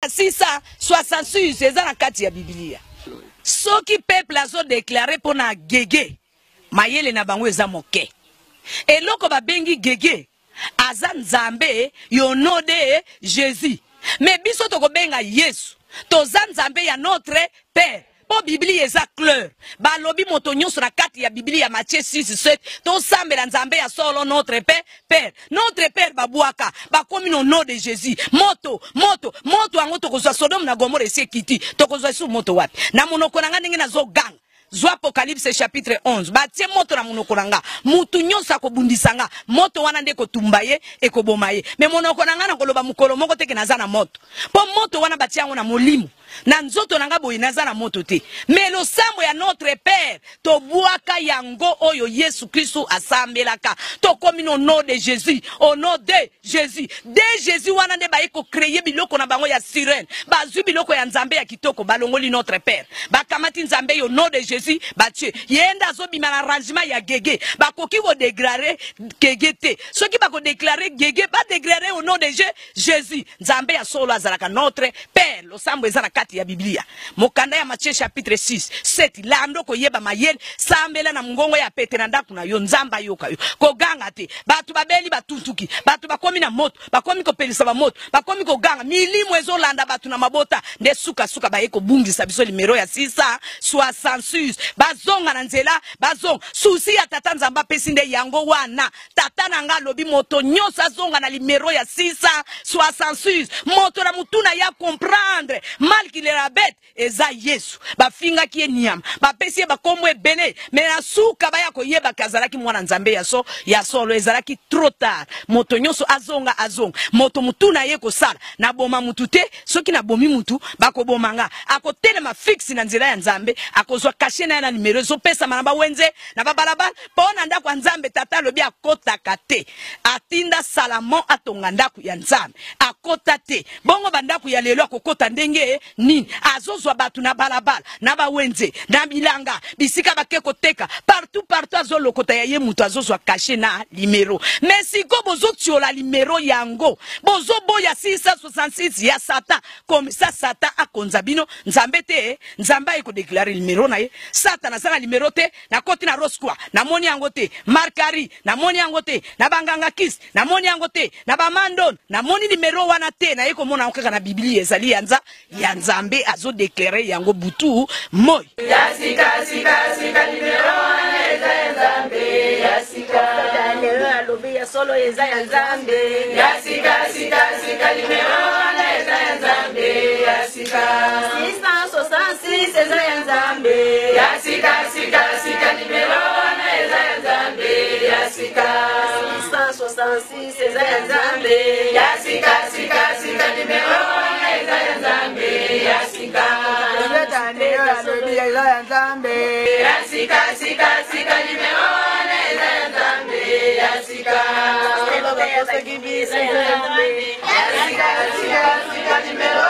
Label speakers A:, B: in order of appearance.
A: 666 eza na kati ya Biblia. Soki peuple azo declarer mpo na gege, mayele na bango eza moke. Eloko babengi gege aza Nzambe yo nom de Jesus. Mais biso tokobenga Yesu. Toza Nzambe ya notre père. Mpo Biblia eza clair. Balobi moto nyonso na kati ya Biblia ya Matthieu 6 7 tosambela Nzambe ya solo notre père père. Notre père babwaka bakomi no nom de Jésus. Moto moto moto yango tokozwa Sodome na Gomorrhe esi ekiti. Tokozwa lisusu moto wapi? Na monoko na nga ndenge nazoganga. Zwa Apocalypse chapitre 11. Batie moto na monoko na nga. Mutu nyonso akobundisa nga. Moto wana nde ekotumba ye, ekoboma ye. Mais monoko na nga nakoloba mokolo moko te ke naza na moto. Po moto wana batie yango na molimo. Na nzoto na nga boye naza na moto te. Mais losambo ya notre père tobwaka yango oyo Yesu Kristu asambelaka. Tokomi no nom de Jésus, au nom de Jésus. De Jésus wana nde baye ko créer biloko na bango ya sirène. Bazwi biloko ya Nzambe ya kitoko balongoli notre père. Bakamati Nzambe yo nom de Jésus batie. Ye nde azobima na arrangement ya gege. Bakoki ko déclarer gege te. Soki bako déclarer gege, ba déclarer au nom de Jésus. Nzambe ya solo azalaka notre père. Losambo eza na kati ya Biblia. Mokanda ya Matthieu chapitre 6, 7, lando koyeba mayele, sambela na mongongo ya pete na ndako na yo, Nzambe ayoka yo. Koganga te. Bato babeli batuntuki, bato bakomi na moto, bakomi kopelisa ba moto, bakomi koganga, milimo ezolanda bato na mabota, nde suka suka baye kobungisa biso limero ya 666. Bazonga na nzela, bazonga. Souci ya tata Nzambe apesi nde yango wana. Tata na nga alobi moto nyonso azonga na limero ya 666. Moto na mutu na ye comprendre mal qu'il est la bête eza Yesu. Bafingaki ye nyama, bapesi ye bakombo ebele, mais na suka baya koyeba ke azalaki mwana Nzambe ya so ya solo. Ezalaki trop tard. Moto nyonso azonga, azonga. Moto mutu na ye kosala naboma mutu te, soki nabomi mutu bakoboma nga. Akotelema fixe na nzela ya Nzambe, akozwa cachet na ye na limero ezopesama na bawenze na babalabala. Mpo na ndako ya Nzambe, tata alobi akotaka te. Atinda Salomon atonga ndako ya Nzambe, akota te. Bongo bandako ya lelo akokota ndenge nini? Azozwa bato na balabala, na bawenze, na bilanga, bisika bake koteka, partout partout azolokota ya ye moto azozwa cachet na limero. Mais siko bozotiola limero yango, bozoboya 666 ya Satan, comme ça Satan akonza bino. Nzambe te, Nzambe aye kodeklare limero na ye. Satan aza na limero te. Nakoti na Rose-Croix, namoni yango te. Markari, namoni yango te. Na banganga kisi, namoni yango te. Na bamandon, namoni nimero wana te. Naye komona yango kaka na Biblia, ezali ya nza ya Nzambe azo declarer yango butu moi.
B: Ya sika sika sika nimero wana eza ya Nzambe ya sika.
C: Lelo alobi ya solo eza ya Nzambe.
B: Ya sika sika sika nimero wana eza ya Nzambe ya sika.
C: 666 eza ya Nzambe.
B: Ya sika sika sika nimero wana eza ya Nzambe ya sika.
C: 666 eza ya Nzambe.
B: Ya sika sika sika nimero wana eza ya Nzambe ya sika.
D: Eza ya Nzambe.
B: Ya sika sika sika nimero wana eza ya Nzambe ya sika.
C: Bakosaki biso ya Nzambe.
B: Ya sika sika sika nimero